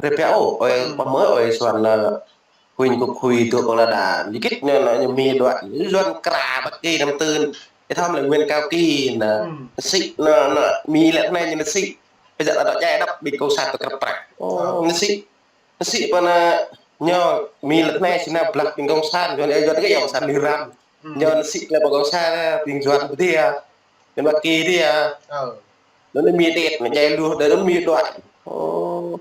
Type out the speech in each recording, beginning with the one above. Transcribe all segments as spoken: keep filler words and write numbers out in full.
Tơ pia ô, ơi, pơmơi ơi, Yuan na, huĭ kơ huĭ tŭ pơlada. Dikit ñu, ñu, ñu mi đuaĭ. Yuan kra ƀăk ki năm tưn. Ih thâo lĕ Nguyễn Cao Kỳ na. Sĭ, na, na, mi lĕ anai ñu sĭ. Ƀơi yă ta dŏ čai đăp ƀing cộng sản tơ krăp prăk. Ô, ñu sĭ. Sĭ pơ na ñu mi lĕ anai sĭ na blah ƀing cộng sản. Yuan, Yuan kơ cộng sản Iran. Ñu sĭ lĕ pơ cộng sản, ƀing Yuan pơ dia. Yuan ƀăk ki dia. Đơ̆ anŭn mi tĕt, mi djai luh, đơ̆ anŭn mi đuaĭ. Ô.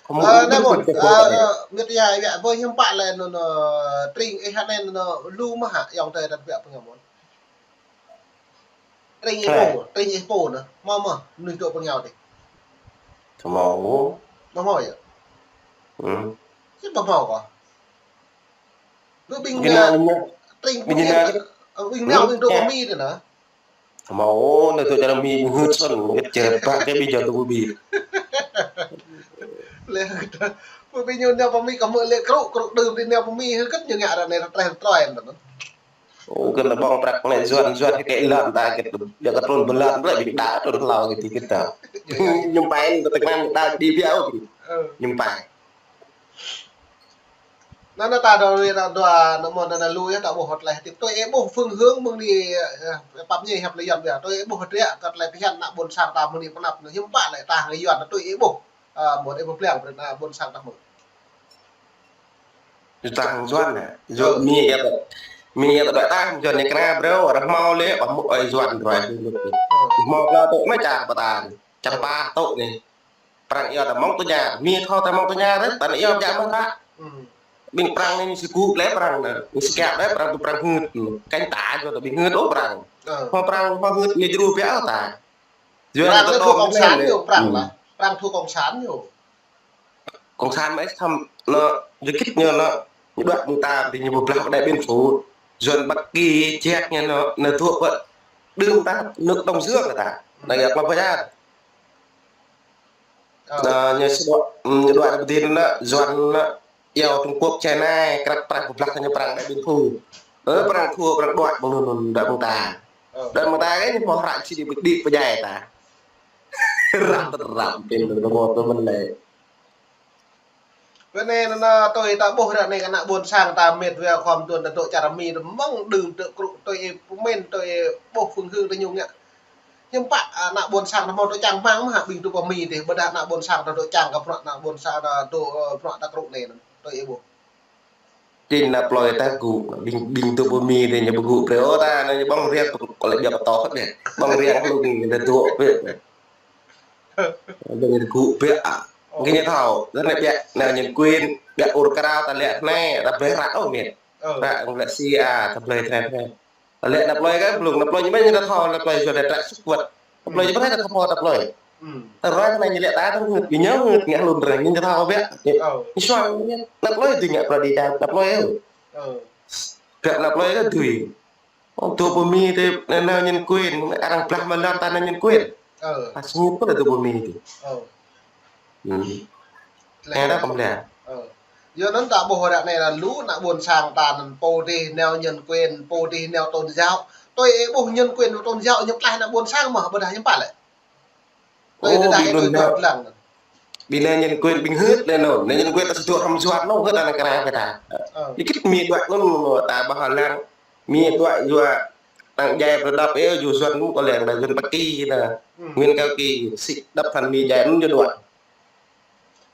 Kơ mŭt, ơ, anai mŭt, ơ, ngăt ya, ya, ƀơi hiư̆m pă lĕ anŭn, ơ, tring ih anai anŭn, lu mơ̆ hă, ayŏng adơi ta ƀiă pơngơ̆m mơ̆n. Tring ih pô, tring ih pô anŭn, hmâo mơ̆, mơnuih dŏ pơ rơngiao adih. Hmâo. Hmâo hmâo yơh. Či hmâo hmâo kơ. Ƀing, ƀing, ơ, tring ƀing, ƀing, ƀing nao, ƀing dŏ pơ Mi adih anŭn. Hmâo, anŭn dŏ čar Mi hưt sŏn, ngăt čer ƀă kơ ƀing dŏ tŭ pơ Mi. Lĕ, pơ ƀing ñu nao pơ Mi kơ mơ̆ lĕ krŭ, krŭ đưm đĭ nao pơ Mi hưt kơ ñu ngă ră anai rơtreh rơtroi anŭn. Ô, kơ anŭn ƀơ̆ng prăk anai Yuan, Yuan kơ kĕ lăn ta kĕ, djă kơ trŭn bơlan, brơi ƀing đa trŭn hlâo kơ ti kĕ ta. Ñu pai, tơ tơngan ta đĭ biă, ñu pai. Anŭn, anŭn ta dŏ, dŏ, dŏ, anŭn mơ̆n anŭn lu yơh ta ƀuh hơt leh. Tui ih ƀuh phương hướng mơ̆ng anai, ơ, pap ñe hiăp lĕ Yuan biă. Tui ih ƀuh hơdră kơ tơlơi phiăn ană ƀôn sang ta mơ̆ng anai pơnăp anŭn hiư̆m pă lĕ ta hăng Yuan tui ih ƀuh. Ơ, ƀuh ih ƀuh pliăng brơi ană ƀôn sang ta mơ̆ng. Tui ta hăng Yuan anai. Yuan Mi yơh. Mi yơh ta ƀuh ta hăng Yuan ñu kơna brơi, arăng hmâo lĕ, ƀă mŭt ơi Yuan rơi. Hmâo pla tŭ mă čar pơtă. Čar pă tŭ anai. Prăng iâu ta mơ̆ng tơña, Mi thâo ta mơ̆ng tơña rĕ, ta iâu biă mơ̆n ta. Ƀing prăng anai ñu sĭ gŭ lĕ prăng anai, ñu sĭ kiăo lĕ prăng, tŭ prăng hưt. Kơnh ta yua ta ƀing hưt ôh prăng. Hmâo prăng, hmâo hưt ñu djru biă ôh ta. Yua prăng ta lĕ tơtô tŭ cộng sản ñu, prăng lah. Prăng tŭ cộng sản ñu. Cộng sản mă ih thăm anŭn, djơ̆ kĭt ñu anŭn, ñu đuaĭ ƀing ta, ƀing ñu pơblah pơ Điện Biên Phủ. Yuan ƀăk ki, ček ñu anŭn, anŭn tŭ pơ đưm ta, nước Đông Dương kơ ta. Anŭn yơh, klŏp pơjat. Ơ. Anŭn, ñu sĭ đuaĭ, ưm, ñu đuaĭ pơ dih anŭn, Yuan anŭn, iâu Trung Quốc, China, krăp prăk pơblah ñu prăng Điện Biên Phủ. Ơ, prăng tŭ, prăng đuaĭ, ƀing anŭn, anŭn, đuaĭ ƀing ta. Ơ. Đuaĭ ƀing ta kơ ñu pơhră sĭ đĭ, đĭ pơdjai ta. Răm tơrăm, pin tơrăm, tơrăm mơ̆n lĕ. Bơ anai anŭn, anŭn, tui ta ƀuh ră anai kơ ană ƀôn sang ta mĕt wa khŏm tuan ta dŏ čar Mi tơ mơ̆ng đưm tơ krŭ tui ih pơmĭn tui ih ƀuh phương hướng tơ ñu ngă. Hiư̆m pă, ană ƀôn sang ta hmâo dŏ čang hmang mơ̆ hă ƀing tŭ pơ Mi adih, ƀôdah ană ƀôn sang ta dŏ čang kơ bruă ană ƀôn sang ta dŏ, ơ, bruă ta krŭ anai anŭn, tui ih ƀuh. Trin ană plơi ta gŭ, ƀing, ƀing tŭ pơ Mi adih ñu ƀu gŭ brơi ôh ta, anŭn ñu ƀơ̆ng riang tŭ, kơ lĕ biă pơtô hơt dih. Ƀơ̆ng riang lu ñu ta dŏ pơ. Ƀing ñu gŭ biă. Ơ. Kơ ñu thâo, ta anai biă, anai nhân quyền, biă ur krao ta lĕ anai, ta blơi ră ôh mĕt. Ơ. Ră, lĕ si a, ta blơi tren tren. Lĕ ană plơi kơ, blung ană plơi ñu ƀing ñu ta thâo, ană plơi Yuan ta tră sŭk wơ̆t. Ană plơi ñu ƀing ta thâo pô ană plơi. Ơ. Ta ră anai ñu lĕ ta, ta hưt, ñu hưt, ngă hlŭn ră, ñu ta thâo biă. Ơ. Ñu suang, ană plơi tui ngă prăk đĭ čar, ană plơi ôh. Ơ. Biă ană plơi kơ tui. Ô, tŭ pơ Mi adih, anai, anai nhân quyền, arăng blah mơ̆ lăm ta anai nhân quyền. Ơ. Pas ngŭp kơ tŭ pơ Mi adih. Ơ. Ưm. Lĕ. Anai ta kơm lĕ. Ơ. Yua anŭn ta ƀuh ră anai anŭn lu ană ƀôn sang ta anŭn pô adih nao nhân quyền, pô adih nao tôn giáo. Tui ih ƀuh nhân quyền tôn giáo ñu tlaih ană ƀôn sang mơ̆, ƀôdah hiư̆m pă lĕ. Ơ, ƀing anŭn nao. Ƀing anai nhân quyền ƀing hưt lĕ anŭn. Anai nhân quyền ta sĭ dŏ hrŏm Yuan anŭn hưt ană kơna kơ ta. Ơ. Djơ̆ kĭt Mi đuaĭ anŭn ta ƀuh lăng. Mi đuaĭ yua. Tăng djai pơđăp ih yua Yuan anŭn kơ lăng đa Yuan ƀăk ki ta. Ưm. Nguyễn Cao Kỳ sĭ đăp hăng Mi djai anŭn yua đuaĭ.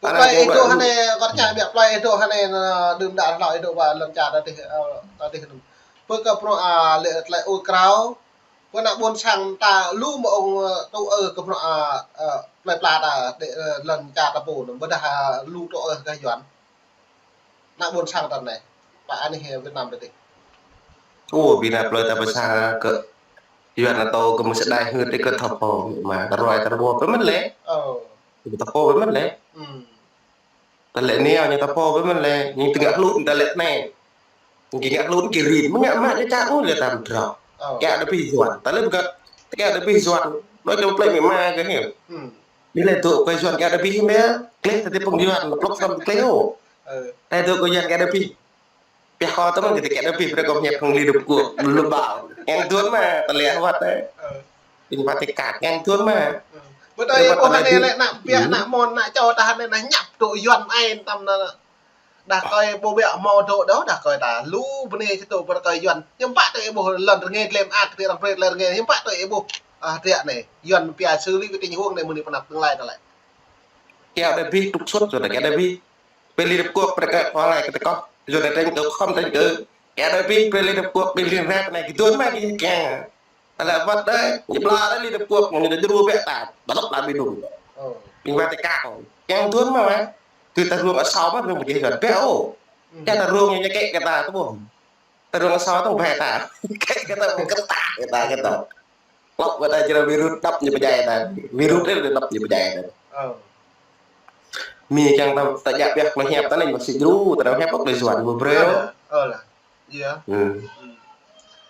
Plơi ih dŏ hơnai, kâo čang biă plơi ih dŏ hơnai, anŭn đưm đă hlâo ih dŏ pơ lŏn čar ta adih, ơ, ta adih anŭn. Pơ kơ bruă, a, lĕ tơlơi ur krao, pơ ană ƀôn sang ta lu mơ̆ ƀơ̆ng, ơ, tŭ ư kơ bruă, a, ơ, plơi pla ta đe, ơ, lŏn čar ta pô anŭn, ƀôdah, a, lu tŭ ư kơ Yuan. Ană ƀôn sang ta anai, pơ anih Việt Nam ta adih. Ơ, ƀing ană plơi ta pơ sang kơ Yuan ta tŭ kơ mơ̆ng sơdai hưt đĭ kơ thâo pô, mă, ta roi ta rơbô pơ mơ̆n lĕ. Ơ. Kơ ta pô pơ mơ̆n lĕ. Ưm. Ta lĕ anai, ñu ta pô pơ mơ̆n lĕ, ñu tơngă hlŭn ta lĕ anai. Ñu tơngă hlŭn kơ rin, mơ̆ng ngă mă ñu čă ôh lĕ tam drŏ. Ơ. Kiăng ta pĭ Yuan, ta lĕ ƀơgăt, kiăng ta pĭ Yuan. Nói chung plơi mĭ ma kơ hiư̆m. Ưm. Ñu lĕ tŭ kơ Yuan kiăng ta pĭ mơ̆, klĕ ta tĭ pơ̆ng Yuan, plŏk săm klĕ ôh. Ơ. Ta tŭ kơ Yuan kiăng ta pĭ. Pioh kơ tơmăn kơ ta kiăng ta pĭ, brơi kơ hiệp hội Liên Hợp Quốc, lu ƀao. Kiăng tuan mă, ta lĕ wơ̆t ơ. Ơ. Ƀing Vatican, kiăng tuan mă. Ơ. Pơtơi ƀuh hơnai lĕ ană ƀiă, ană mơ̆n, ană čô ta hơnai ană ñăp tŭ Yuan ai tăm ană. Đah kơi ƀu ƀiă hmâo tŭ đôč, đah kơi ta lu bơnai čơtŭ pơ rơkơi Yuan. Hiư̆m pă tui ih ƀuh lŏn rơngai lem ak tơ arăng brơi lŏn rơngai, hiư̆m pă tui ih ƀuh, ah, tơlơi anai. Yuan pia xử lý cái tình huống anai mơ̆ng anai pơ tương lai ta lĕ. Kéo đai bih trục xuất rồi, kéo đai bih. Pơ Liên Hợp Quốc, pơ rơkơi, pơ rơkơi, kơ tơkŏh. Rồi đai tranh cử, không tranh cử. Kéo đai bih, pơ Liên Hợp Quốc, pơ Liên Hợp Quốc anai, kơ tuan mă kơ kéo. Ala wăt đơi, ñu ƀlŏr đơi Liên Hợp Quốc, ñu đa djru ƀiă ta, ƀlŏr đa ƀing đŭng. Ơ. Ƀing Vatican. Kiăng tuan mă, mă. Tui ta rông asâo mă, rông pơjeh Yuan. Ƀiă ôh. Kiăng ta rông ñu kĕ kơ ta, tơ ƀuh. Ta rông asâo tơ̆ng ƀai ta. Kĕ kơ ta, kơ ta, kơ ta, kơ ta. Lŏk kơ ta jrao virus đăp ñu pơdjai ta. Virus đơi đăp ñu pơdjai ta. Ơ. Mi kiăng ta, ta djă̱ ƀiă, mă hiăp ta anai, mă sĭ djru, ta dang hiăp ƀơ̆k lĕ Yuan, ƀu brơi. Ơ, ơ lah. Iya. Hmm. Hmm.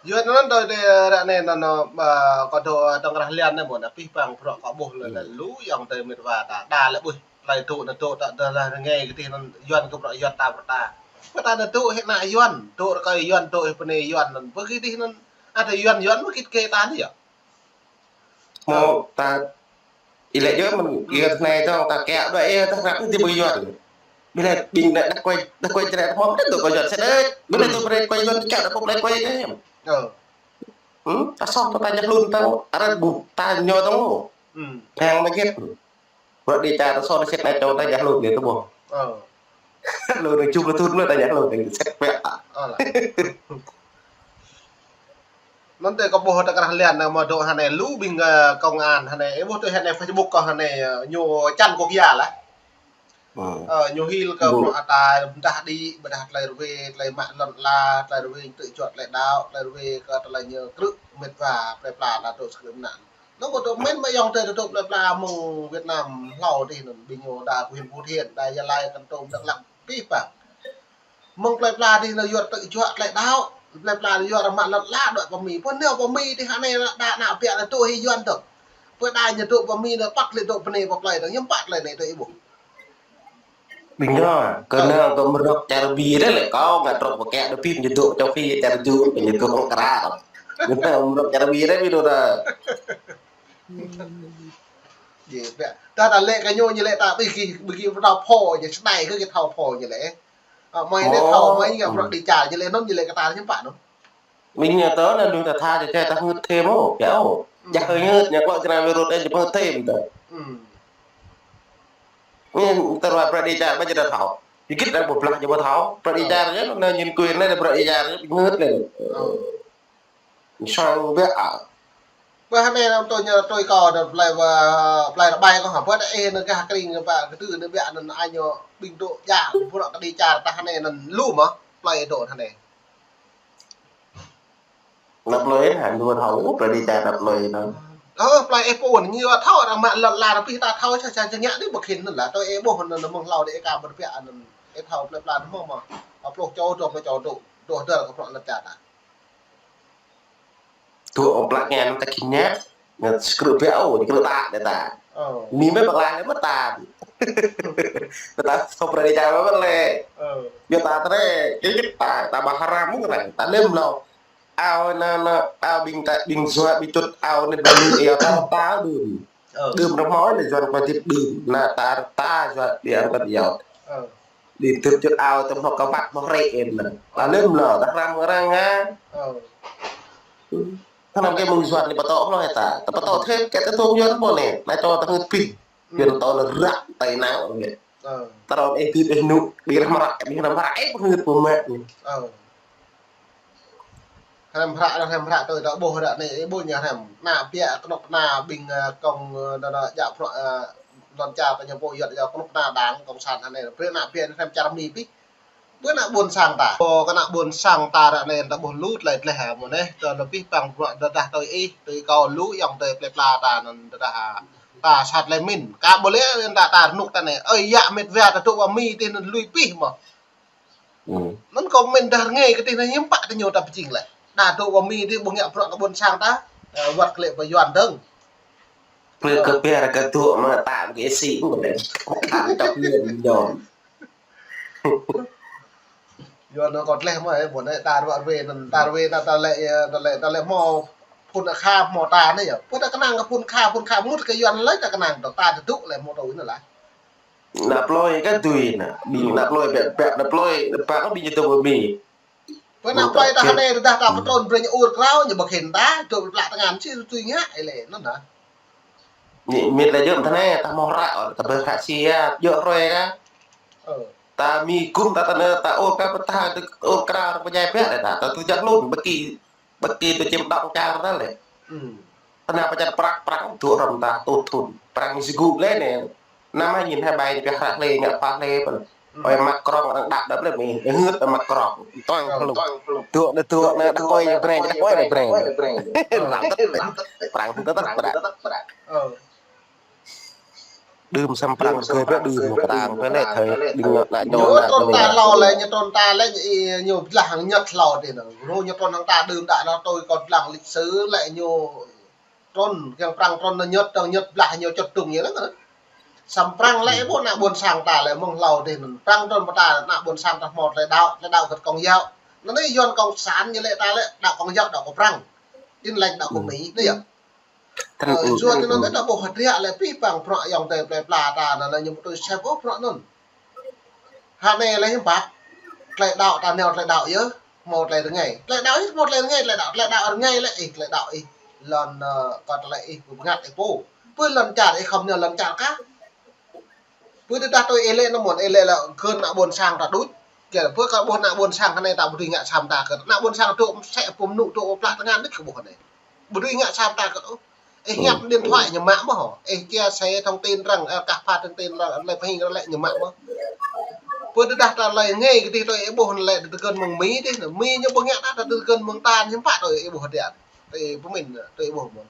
Yua anŭn tui tơ ră anai anŭn, ơ, kâo dŏ tơkrah lian anai ƀuh anŭn, pih pang prŏk kâo ƀuh lĕ, hmm, lu ayŏng adơi met wa ta, đa lĕ ƀuh, tơlơi tŭ anŭn tŭ ta, ta lĕ rơngai kơ tih anŭn Yuan kơ prŏk Yuan ta prŏk ta. Pơ ta anŭn tŭ hĭ ană Yuan, tŭ rơkơi Yuan, tŭ hĭ bơnai Yuan anŭn, pơ kơ tih anŭn, ada Yuan, Yuan mơ̆ kit kơ ta anai yơh. Mơ̆ ta, ih lĕ yơh mơ̆n, ih anai dong, ta kiăng đuaĭ ih, ta rap ih ƀu Yuan. Ƀiădah ƀing đah, đah kuai, đah kuai čơrĕ, mơ̆ ƀiădah tŭ kơ Yuan sĕ đĕč. Ƀiădah tŭ brơi kơ Yuan, kiăng đah pŏk lĕ kuai anai. Ơ. Hmm, ta soh ta ñăh hlŭn ta, arăng ƀuh, ta ñu dong. Hmm. Hăng mơgĕt. Prŏk Dêga ta soh ta sĕt anai čô ta ñăh hlŭn anai tơ ƀuh. Ơ. Lu anai jum lu thŭn lu ta ñăh hlŭn anai sĕt ƀiă. Ơ lah. Anŭn tơ kâo ƀuh tơkrah lian anai mơ̆ dŏ hơnai lu ƀing, ơ, công an hơnai. Ih ƀuh tui hơnai Facebook kâo hơnai, ơ, ñu čan kŏk ya lah. Ơ. Ơ, ñu hil kơ prŏk ta ƀơdah đĭ, ƀơdah tơlơi rơwe, tơlơi mă lŏn ala, tơlơi rơwe tơlơi juăt tơlơi đaŏ, tơlơi rơwe kơ tơlơi ñu krư̆ met wa plơi pla ta dŏ sơkơ̆ mơnă. Anŭn kâo dŏ mĭn mă ayŏng adơi dŏ plơi pla mơ̆ng Việt Nam hlâo dih anŭn, ƀing ñu đa huyện Phú Thiện, đa Gia Lai, Kon Tum, Dak Lak, pih pang. Mơ̆ng plơi pla dih anŭn yua tơlơi juăt tơlơi đaŏ, plơi pla yua arăng mă lŏn ala dŏ pơ Mi. Pơ anai pơ Mi dih hơnai đa ană ƀiă anŭn tŭ hĭ Yuan dong. Pơ đa ñu tŭ pơ Mi anŭn păt lĕ tŭ pơ anai pơ plơi dong, hiư̆m pă tơlơi anai tŭ ih ƀuh. Ƀing ñu, kơ nao kơ mơrŏk čar Bi đơi lĕ kâo ngă trŏk pơkă đơi pin ñu dŏ čŏk phi čar Ju, ñu kơ hŏng kra. Kơ nao mơrŏk čar Bi đơi pin đơi. Yê, ƀiă. Ta, ta lĕ kơ ñu, ñu lĕ ta ƀu ki, ƀu ki pơtao phô, ñu sơdai kơ ki thâo phô ñu lĕ. Ơ, mơi anai thâo, mơi ñu prŏk Dêga, ñu lĕ anŭn, ñu lĕ kơ ta hiư̆m pă anŭn. Ƀing ñu tơ anŭn ta tha, ta tha, ta hơngơt thêm ôh, yơh ôh. Djă hơngơt, ñu klŏ čơna virus anai, ñu hơngơt thêm tơ. Hmm. Ñu tơlơi prŏk Dêga ƀu djơ̆ ta thâo. Djơ̆ ta ƀu blah ñu ƀu thâo. Prŏk Dêga anai, anŭn ñu quyền anai, prŏk Dêga anai, hơngơt anai. Ơ. Sang ƀiă. Ƀiă anai anŭn tui ñu tui kâo anŭn plơi wa, plơi rơbai kâo hă. Ƀiă anai anŭn gah kring anŭn pă kơ tui anŭn ƀiă anŭn ai ñu ƀing dŏ djă, prŏk kơ Dêga ta hơnai anŭn lu mơ̆, plơi dŏ hơnai. Anăp plơi hă, ñu thâo, plơi Dêga anăp plơi anŭn. Ơ, plơi ih pô anŭn, ñu thâo arăng mă lŏn ala, pih ta thâo, sa, sa, sa ñă dih ƀu khĭn anŭn lah, tui ih ƀuh anŭn, anŭn mơ̆ng hlâo dih ih ka ƀu ƀiă anŭn, ih thâo plơi pla anŭn mơ̆, mơ̆, pluh čô, dua pluh čô dŏ, dŏ hơdơr kơ prŏk lŏn čar ta. Tŭ ƀu plă ngă anŭn ta khĭn ñă, ngă skrư̆ ƀiă ôh, ñu krư̆ ta, đe ta. Ơ. Mi mơ̆ pơklaih lĕ mơ̆ ta. Đe ta sŏp ră đi čar mơ̆ lĕ. Ơ. Yua ta tơlơi, kơ kơ ta, ta ƀu haram mơ̆ kơ ta, ta lĕm hlâo. Ao anŭn, anŭn, ao ƀing ta, ƀing Yuan, ƀing čŭt ao anŭn ƀing ñu, yua ta, ta đưm. Ơ. Đưm rơmoi anŭn Yuan kơ jĭt đưm. Anŭn ta, ta Yuan ƀiă kơ yua. Ơ. Đi tŭt čŭt ao tơm hŏk kơ ƀăt hŏk rĕ anŭn. Ta lĕm hlâo, ta răm răng ha. Ơ. Tơnăm kơ mơ̆ng Yuan anai pơtô hlâo hă ta. Ta pơtô thêm kơ ta tŭm Yuan ƀu anai. Anai čô ta hơngơt pih. Yuan tơl ră tai nao anai. Ơ. Ta rŏng ih tip ih nŭk, ƀing răm ră, ƀing răm ră, ih pơhơngơt pơmă anai. Ơ. Hrăm hră, hrăm hră tui ta ƀuh ră anai, ih ƀuh ñu hrăm. Ană ƀiă kơnuk kơna ƀing, ơ, kông, ơ, đa, đa, djă prŏk, ơ, lŏn čar ta ñu pô yua ta kơnuk kơna đảng cộng sản anai. Brơi ană ƀiă hrăm čar Mi pih. Ƀơi ană ƀôn sang ta. Ơ, kơ ană ƀôn sang ta ră anai ta ƀuh lu tơlơi tlaih mơ̆n anai. Tơl pih pang prŏk tơdah tui ih, tui kâo lu ayŏng adơi plơi pla ta anŭn tơdah ta sat lĕ mĭn. Ka ƀu lĕ ta, ta rơnŭk ta anai. Ơi yă met wa ta tŭ pơ Mi dih anŭn lui pih mơ̆. Hmm. Anŭn kâo mĭn dah rơngai kơ tih anŭn hiư̆m pă tơ ñu ta pơjing lĕ. Đa tŭ pơ Mi dih ƀu ngă prŏk kơ ƀôn sang ta. Ơ, wăt kơ lĕ pơ Yuan dơ̆ng. Kơ, kơ pia kơ tŭ mă ta kơ ih sĭ mơ̆ lĕ. Ka tŏk ñu ñu. Yua anŭn kâo tlaih mơ̆, ơ, ƀuh anai ta rơwă rơwe anŭn, ta rơwe ta, ta lĕ, ơ, ta lĕ, ta lĕ hmâo Phun kha hmâo ta anai yơh. Pơ ta kơnang kơ phun kha, phun kha mŭt kơ Yuan lơi ta kơnang ta, ta tơdŭ lĕ hmâo tui anŭn lah. Ană plơi kơ tui anŭn. Ƀing ană plơi bĕ, bĕ ană plơi, bĕ ƀing ñu tui ƀing Mi. Pơ ană plơi ta anai dah ta pơtrŭn brơi ñu ur krao, ñu ƀu khĭn ta, tŭ plă tơngan či tui ngă, ih lĕ anŭn hă. Ñu mĭt lĕ jơ̆m tơ anai, ta hmâo hră, ta ƀu hră sia, jơ̆ hrơi kơ. Ơ. Ta Mi gum ta, ta anai, ta ur kơ pơtah, ta ur krao, ta pơdjai bĕ lĕ ta, ta tui jăk lun, ƀu ki, ƀu ki tui čim đŏk čar ta lĕ. Ư. Ta anai pơčah prăk, prăk, tŭ rơm ta, tŭ thun, prăk Mi si gum lĕ anai. Năm hai nghìn hai mươi bảy ñu pioh hră lĕ, ngă pha lĕ pơ̆n. Ơi Macron arăng đăp đăp lĕ Mi, ơi hưt ơi Macron, toang plung. Tuă anai tuă anai, đăp ơi breng, đăp ơi breng. Lăng tơt, prang tơt prang. Ơ. Đưm săm prang kơ bĕ đưm prang bĕ lĕ thơi đing nă ñu ană trŭn ta hlâo lĕ, ñu trŭn ta lĕ, ñu, ñu blah hăng Nhật hlâo dih anŭn. Rô ñu trŭn hăng ta đưm đă anŭn tui kơ lăng lịch sử lĕ ñu trŭn, kiăng prang trŭn nă Nhật, tơ̆ng Nhật blah ñu čut đŭng ñu lăng anŭn. Săm prang lĕ ƀu ană ƀôn sang ta lĕ mơ̆ng hlâo dih anŭn. Prang trŭn pơ ta ană ƀôn sang ta hmâo tơlơi đaŏ, tơlơi đaŏ kơ Công giáo. Anŭn anai Yuan Cộng sản ñu lĕ ta lĕ đaŏ Công giáo, đaŏ kơ Prăng. Tin Lành đaŏ kơ Mi, anai yơh. Ơ, yua anŭn ta ƀuh hơdră lĕ pih păng bruă ayŏng adơi plơi pla ta anŭn lĕ ñu ƀu tui sĕp ôh bruă anŭn. Hă anai lĕ hiư̆m pă. Tơlơi đaŏ ta nao tơlơi đaŏ yơh, hmâo tơlơi rơngai. Tơlơi đaŏ yơh hmâo tơlơi rơngai, tơlơi đaŏ, tơlơi đaŏ rơngai lĕ ih, tơlơi đaŏ ih. Lŏn, ơ, kơ tơlơi ih pơngăt ih pô. Pơ lŏn čar ih khŏm nao lŏn čar kah. Pơ tơdah tui ih lĕ anŭn mơ̆n, ih lĕ lĕ gơ̆n ană ƀôn sang ta đôč. Kơ pơ kơ ƀuh ană ƀôn sang kơ anai ta ƀu dưi ngă sa mơta kơ. Ană ƀôn sang tŭ mơsĕ pơm nŭ tŭ plă tơngan đôč kơ ƀuh kơ anai. Ƀu dưi ngă sa mơta kơ ôh. Ih ñăp điện thoại ñu mă mơ̆ hŏ. Ih chia sẻ thông tin arăng, ơ, kah pha thông tin arăng, lĕ pơhing arăng lĕ ñu mă mơ̆. Pơ tơdah ta lĕ ngă kơ dih tui ih ƀuh lĕ tơgơ̆n mơ̆ng Mi dih. Mi ñu ƀu ngă ta, ta tơgơ̆n mơ̆ng ta hiư̆m pă tui ih ƀuh hơdră. Tui pơmĭn, tui ih ƀuh mơ̆n.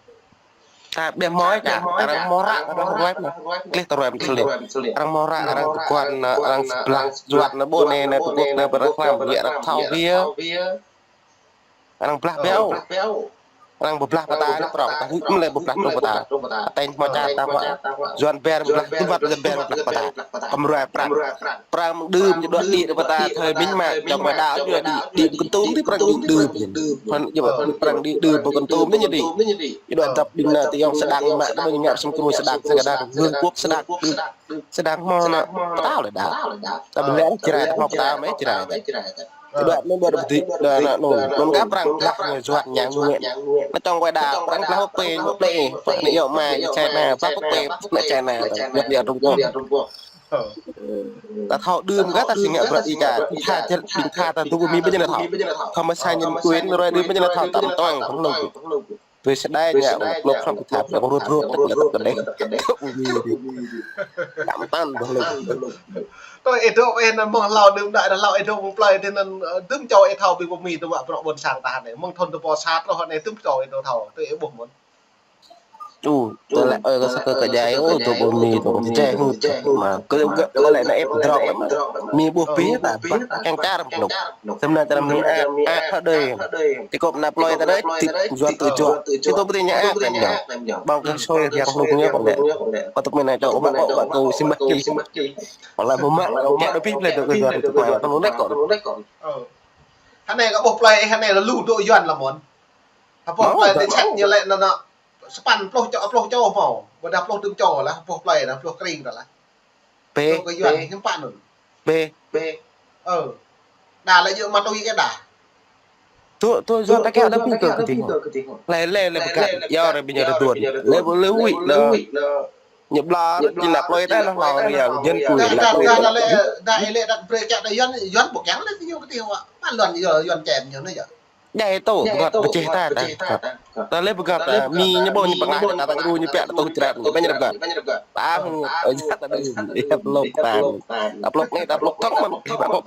Ta ƀiă hmâo čar, arăng hmâo hră, arăng ruai mơ̆n. Klih ta ruai mơ̆n sơlih. Arăng hmâo hră, arăng tơguan, arăng blah, juăt ană ƀôn anai, ană tơguan, ană ƀôn arăng hlam, yua arăng thâo biă. Arăng blah biă. Arăng ƀu blah pơ ta, ană prŏng, ta hŭi mơ̆ lĕ ƀu blah truh pơ ta. Ateng hmâo čar ta hmâo. Yuan ƀĕ arăng blah, tơwăt Yuan ƀĕ arăng blah pơ ta. Kăm ruai prăk. Prăk mơ̆ng đưm ñu đuaĭ đĭ pơ ta, thơi mĭn mă, čŏng mă đaŏ ñu đĭ, đĭ pơkơtum đĭ prăk đĭ đưm. Prăk đĭ đưm, pơkơtum đĭ ñu đĭ. Ñu đuaĭ dăp đĭ anai, tơ yŏng sơdang mă, tơ mơ̆ ñu ngă sum kơmui sơdang, sơdang, gơ̆ kuôk sơdang. Sơdang hmâo ană pơtao lĕ đaŏ. Ta ƀu lĕ Jrai, ta hmâo pơtao mơ̆ Jrai. Đuaĭ mơ̆ đuaĭ pơdĭ, đuaĭ ană anŭn. Anŭn kah prăk blah ñu juăt ñang ñu ngă. Ană čŏng wai đaŏ, prăk blah pơ pê, pơ pê, pơ ană yŏ mai, China, blah pơ pê, ană China, Nhật, Trung Quốc. Ta thâo đưm kah ta si ngă bruă ih čar, ƀing tha čer, ƀing tha ta tŭ Mi ƀu ñu thâo. Thâo mơ̆ sa ñu quyền, ruai đưm ƀu ñu thâo, tam toang, pơlŭk. Tui sơdai ñu, pơlŭk khŏm tha, pơlŭk rup rup, tơk tơk tơk tơk. Tam tan, pơlŭk. Tui ih dŏ ih anŭn mơ̆ng hlâo đưm đă, hlâo ih dŏ mơ̆ng plơi dih anŭn, ơ, dŭm čô ih thâo ƀing pơ Mi tŭ mă bruă ƀôn sang ta anai. Mơ̆ng thŭn dua rơbâo sa truh anai dŭm čô ih dŏ thâo. Tui ih ƀuh mơ̆n. Ơ, tơlơi ơi kơ sa kơ kơ djai, ơ, tŭ pơ Mi tŭ kơ djai hŭt mă. Kơ, kơ, kơ lĕ ană ĕp drŏng lĕ mă. Mi ƀuh pih ta, ƀă kiăng čar pơlŭk. Samơ̆ anai čar Mi a, a, hă đơi. Ti kôp ană plơi ta đơi, ti juăt tŭ juăt. Ti tŭ pơtih ñu a, kơ ñu. Ƀơ̆ng kơ sui hiăng hlŭk ñu pơlĕ. Kơ tŭ mơ̆n anai čô, ƀă, ƀă, ƀă, tŭ si mă ki. Pơlă mơ̆ mă, mă đơi pih plơi tŭ kơ juăt tŭ juăt. Tơlŭn đĕ kŏn. Ơ. Hă anai kơ ƀuh plơi, hă anai lĕ lu dŏ Yuan lă mơ̆n. Hơpă plơi tơ čăk ñu lĕ anŭn, anŭn. Sapăn pluh čô, pluh čô hmâo. Ƀôdah pluh dŭm čô lah, hơpă plơi lah, pluh kring dah lah. Pê. Tŭ kơ Yuan, hiư̆m pă anŭn. Pê. Ơ. Đa lĕ yơh mă tui kơ đa. Tŭ, tŭ Yuan ta kiăng đa pĭ kơ kơtih. Lĕ, lĕ, lĕ pơkă. Yua ră ƀing ñu rơtuan. Lĕ, lĕ huĭ, lĕ. Ñu blah, ñu năp lơi ta, lĕ hlâo ră yang, nhân quyền, đa, đa, đa, đa, lĕ, đa, ih lĕ đa brơi čă đa Yuan, Yuan ƀu kiăng lĕ, ñu kơtih wă. Mă lŏn Yuan, Yuan čem ñu anai yơh. Djai tŭ, bơgăt pơčeh ta, ta. Ta lĕ bơgăt, a, Mi ñu ƀuh ñu pơngah, ta ta gru ñu pĕ, ta tŭ črăn, ñu ƀu ñu bơgăt. Ta hưn, ơ, ta ta hưn, ta pơlŭk ta. Ta pơlŭk anai, ta pơlŭk thŏng mơ̆n, ta pơlŭk,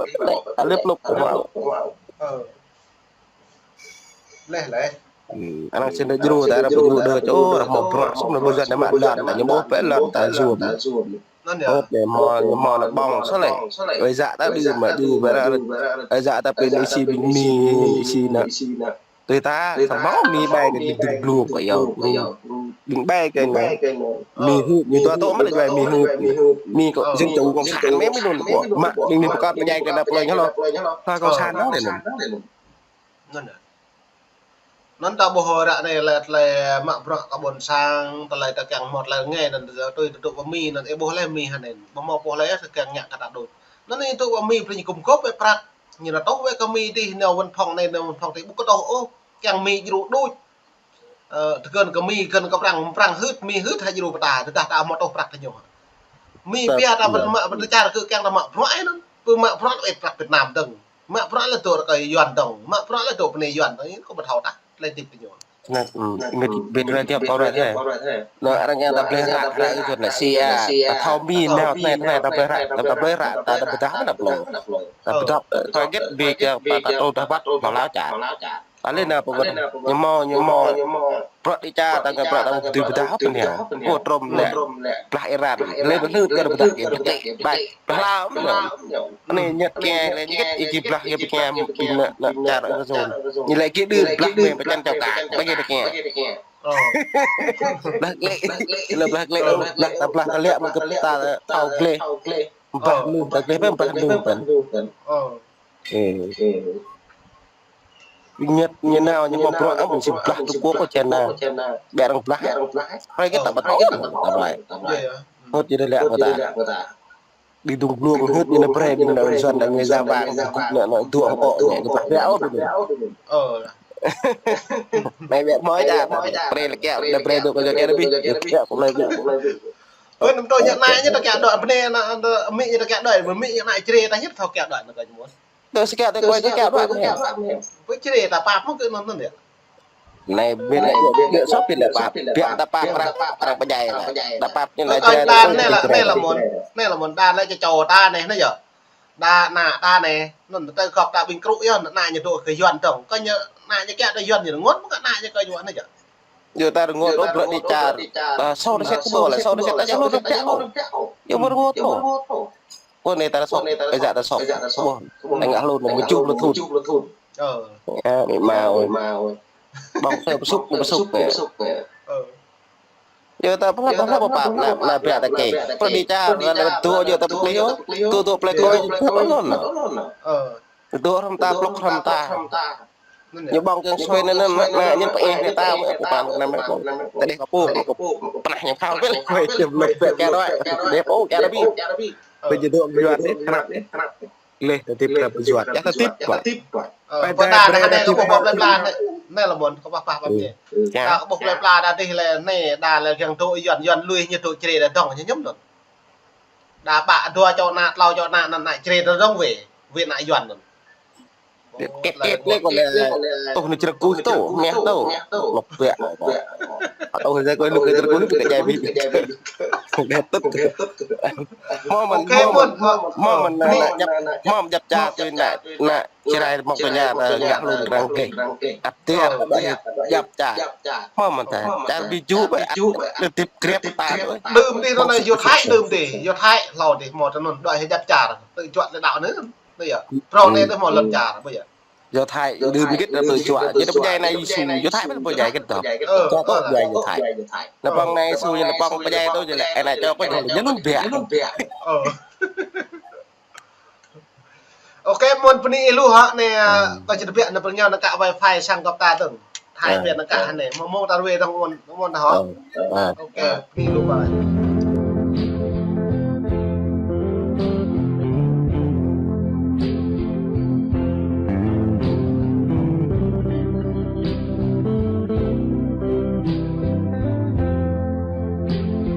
ta lĕ pơlŭk, wow. Ơ. Leh, leh. Hmm, arăng sĭt djru ta, arăng pơdjru đơ, čô, arăng hmâo bruă, sum anai ƀu juăt anai mă lăn, ta ñu ƀuh pĕ lăn, ta zuôm. Anŭn yơh. Ơ, anai hmâo, hmâo anai ƀơ̆ng, sơlĕ. Ơi yă ta đưm mă, đưm mă, ơi yă ta pơ anai si ƀing Mi, si anai. Tui ta, sa hmâo Mi ƀai kơ ƀing dŭm blung kơ yơh. Ƀing ƀai kơ anai. Mi hưp, Mi tua tŏ mă lĕ ƀai Mi hưp. Mi kơ dân chủ cộng sản mơ̆ Mi đun kơ. Mă, ƀing Mi pơkăt pơdjai kơ ană plơi ñu hlâo. Hlâo cộng sản anŭn lĕ anŭn. Anŭn yơh. Anŭn ta ƀuh ră anai lĕ tơlơi mă bruă kơ ƀôn sang, tơlơi ta kiăng mơ̆t tơlơi rơngai anŭn ta tui tơdŭ pơ Mi anŭn, ih ƀuh lĕ Mi hơnai. Ƀu hmâo ƀuh lĕ ta kiăng ngă kơ ta đôč. Anŭn ih tŭ pơ Mi plơi ñu gum gôp wĕ prăk. Ñu nao tŭ wĕ kơ Mi dih, nao văn phòng anai, nao văn phòng adih ƀu kơ tŭ ôh. Kiăng Mi djru đôč. Ơ, tơkơn kơ Mi, kơn kơ Prang, Prang hưt, Mi hưt hă djru pơ ta, tơdah ta hmâo tŭ prăk kơ ñu. Mi pia ta pơ mă, pơ čar kơ kiăng ta mă bruă anŭn. Pơ mă bruă lĕ prăk Việt Nam dơ̆ng. Mă bruă lĕ dŏ rơkơi Yuan dơ̆ng. Mă bruă lĕ dŏ bơnai Yuan dơ̆ng. Kâo ƀu thâo tah, tơlơi tip kơ ñu. Anai, ơ, anai, ơ, ƀiă tơlơi tip kâo ră anai. Anai, arăng kiăng ta blơi hră, hră ih dŏ anai, si a, ta thâo Mi nao anai, anai, ta blơi hră, ta blơi hră, ta, ta pơdah mơ̆n plơi. Ta pơdah, ta hơget ƀiă kiăng ta, ta tŭ ta ƀăt, ta lao čar. Ta lĕ nao pơ wơ̆t, ñu hmâo, ñu hmâo. Bruă dêh čar ta ngă bruă ta ƀu dưi pơdah pơ anai. Kơ trôm lĕ. Blah Iran. Lĕ pơhơnŭt kơ pơdah kơ pơdah. Blah hlâo mơ̆n. Anai Nhật kiăng lĕ Nhật ih kơ blah kơ pơdah kơ nă, nă čar Amazon. Ñu lĕ kơ đưm blah mơ̆n pơčan čao kă. Blah kơ đưm kiăng. Blah glĕh. Lĕ blah glĕh. Blah ta blah ta lĕ mơ̆n kơ ta thâo glĕh. Blah lu ta glĕh pơ̆n blah lu pơ̆n. Ơ. Ơ. Ơ. Ƀing Nhật ñu nao ñu mă bruă ăt mơ̆n si blah Trung Quốc kơ China. Ƀiă arăng blah. Hrơi kơ ta ƀu thâo ta ƀai. Hơget ñu lĕ kơ ta. Đi dŭng glông hơget ñu nao brơi ƀing nao Yuan nao người da vàng nao nao dŏ hơget ñu blah ƀiă ôh ƀing. Ơ. Anai ƀiă mơ̆ čar. Brơi lĕ kiăng nao brơi dŏ kơ Saudi Arabia. Kiăng kơ lĕ ƀiă. Ơ, anŭn tơl ñu anai ñu ta kiăng dŏ, bơnai anŭn, anŭn, Mi ñu ta kiăng dŏ, Mi ñu anai Jrai ta ñu thâo kiăng dŏ anŭn kơ ñu mơ̆n. Tơ si kiăng tơ kơi si kiăng dŏ anai. Pơ Jrai ta pap mơ̆ kơ anŭn anŭn yơh. Anai ƀiă, ƀiă, ƀiă sop ƀiă ta pap. Ƀiă ta pap arăng, arăng pơdjai ta. Ta pap ñu anai Jrai ta anai lĕ, anai lĕ mơ̆n. Anai lĕ mơ̆n đa lĕ čô čô ta anai, anai yơh. Đa ană ta anai, anŭn tơ kơp ta ƀing krŭ yơh, ană ñu dŏ kơ Yuan dơ̆ng. Kơ ñu, ană ñu kiăng dŏ Yuan ñu rơngot mơ̆ kơ ană ñu kơ Yuan anai yơh. Yua ta rơngot ôh bruă dêh čar. Ơ, sô rơset kơ ƀuh lĕ, sô rơset ta čang lu rơset ôh. Yua ƀu rơngot ôh. Kơ anai ta rơsok, ơ, yak ta sŏk. Ƀuh, tơnah lu anŭn mơčuh mơthut. Ơ. Ơ, Mi mă ơi. Ƀơ̆ng tơ pơsŭk, pơsŭk anai. Ơ. Yua ta pơhlăp, pơhlăp pơpă, anai, anai ƀiă ta kơ. Bruă dêh čar, anai dŏ yua ta pơplih ôh. Kơ dŏ plơi kơ yua ta pơplih ôh anŭn. Ơ. Dŏ hrŏm ta, plŏk hrŏm ta. Ñu ƀơ̆ng kiăng sui anŭn, anŭn, anŭn, ñu pơih anai ta, mơ̆, pơpă anŭn mơ̆. Tơdơi kơ pô, kơ pô, pơnah ñu phao ƀiă, kơ pô, kơ pô, kơ pô, kơ pô. Pơjơdŏ kơ Yuan anai, krăp. Gleh, ta tip krăp Yuan. Yua ta tip ƀă. Ơ, pơdah anai kơ ƀuh plơi pla anai. Anai lĕ mơ̆n, kơ pă pă pă ñu. Kơ ƀuh plơi pla đa dih lĕ anai, đa lĕ kiăng dŏ Yuan, Yuan lui ñu dŏ Jrai đa dơ̆ng ñu ñŭm anŭn. Đa ƀă dua čô ană, klâo čô ană, anŭn ană Jrai đa dơ̆ng wĕ, wĕ ană Yuan anŭn. Kĕt kĕt anai kơ lĕ, tŭ anai črơk kuih tŭ, ngeh tŭ. Lŏk ƀiă. Tŭ anai kơ anai črơk kuih tŭ kơ jai ƀĭ. Ngeh tŭ. Mơ̆ mơ̆n, mơ̆ mơ̆n, mơ̆ mơ̆n, anai, anai, djăp, mơ̆ mơ̆n djăp čar tui anai, anai, Jrai mơ̆ng tơña, anai, ngă lu arăng gleh. Ăt tiăp, djăp čar. Mơ̆ mơ̆n ta, čar ƀu djơ̆ ƀă, anai tip krăp ta. Đưm dih anŭn anai, yua Thái đưm dih, yua Thái hlâo dih, mơ̆ tơ anŭn, đuaĭ hĭ djăp čar, tui čuă lĕ đaŏ anai. Anai yơh. Prŏng anai tơ hmâo lŏn čar, ƀu yơh. Yua Thái, đưm hơget ta tui čuă, yua ta pơdjai anai Yêsu, yua Thái ƀu pơdjai hơget ta. Ơ, čuă tŏ pơdjai yua Thái. Anai prŏng anai Yêsu, anai prŏng pơdjai tŏ, yua lĕ, anai čuă kơ ñu, ñu anŭn ƀiă. Ơ. Ôkê, mơ̆n bơni ih lu hă, anai, ơ, kơ či tơbiă anai pơrơñao anŭn kơ wifi sang gŏp ta dơ̆ng. Thái ƀiă anŭn kơ anai, mơ̆ mơ̆ng ta ruai dơ̆ng mơ̆n, mơ̆n ta hă. Ơ, ơ. Ôkê, bơni lu ƀă.